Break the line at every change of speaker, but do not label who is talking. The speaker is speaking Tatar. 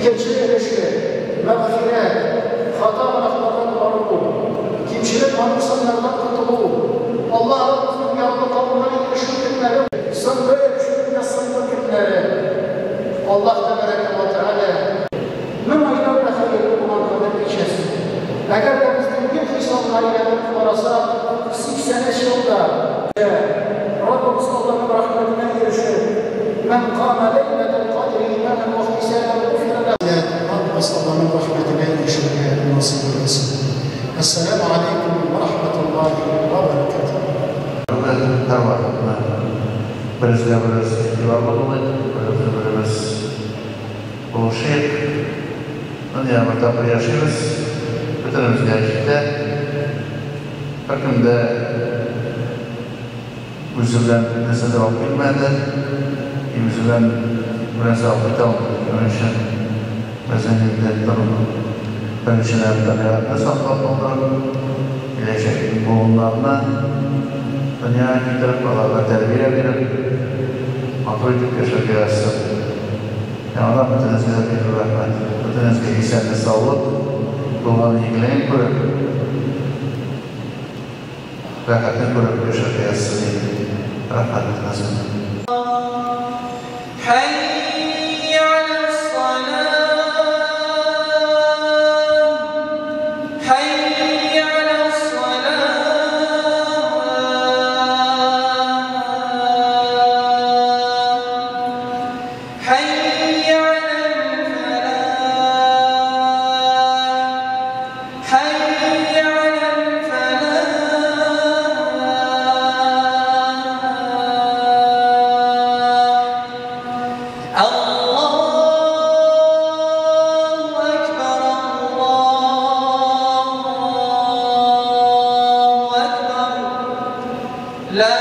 Икенче өлеше, мәгъфирәт, хата-гөнаһлардан арыну, кимчелек-ноксаннардан котылу, Аллаһ Раббыбызның ярлыкавына ирешү көннәре, соңгы өлешенең дә соңгы көннәре. Аллаһ Тәбәрәкә вә Тәгалә. 1000 айдан да хәерле булган Кадер кичәсе. Әгәр дә безнең ел хисабына әйләндереп карасак, 83 елда. Раббыбыз Аллаһның рәхмәтенә ирешеп, Мән кама ләйләтәл кадри иманән вәхтисабән гуфира ләһу. Раббыбыз Аллаһның рәхмәтенә ирешергә насыйп әйләсен. Әссәламү аләйкүм вә рахмәтуллаһи вә бәрәкәтүһ.
Һәрвакытны беребезгә беребез игътибарлы булыйк, беребезне беребез булышыйк. Дөнья бер тапкыр яшибез, бөтенебезгә җитә. Беркем дә үзе белән нәрсә дә алып килмәде, и үзе белән бернәрсә алып китә алмый. Шуның өчен безнең инде беренчедән табигатьне саклап калдырып, киләчәк буыннарны дөньяга китереп, аларга тәрбия биреп, матур итеп яшәргә язсын. Яңадан бөтенегезгә дә бик зур рәхмәт. Бөтенегезгә исәнлек-саулык, булган игелеген күреп, рәхәтен күреп яшәргә язсын иде. Рәхмәт бөтенегезгә.
Хәйя галәс-салаһ, хәйя галәс-салаһ. Хәйя галәл-фәлах, хәйя галәл-фәлах. Аллаһу әкбәр, Аллаһу әкбәр. Ла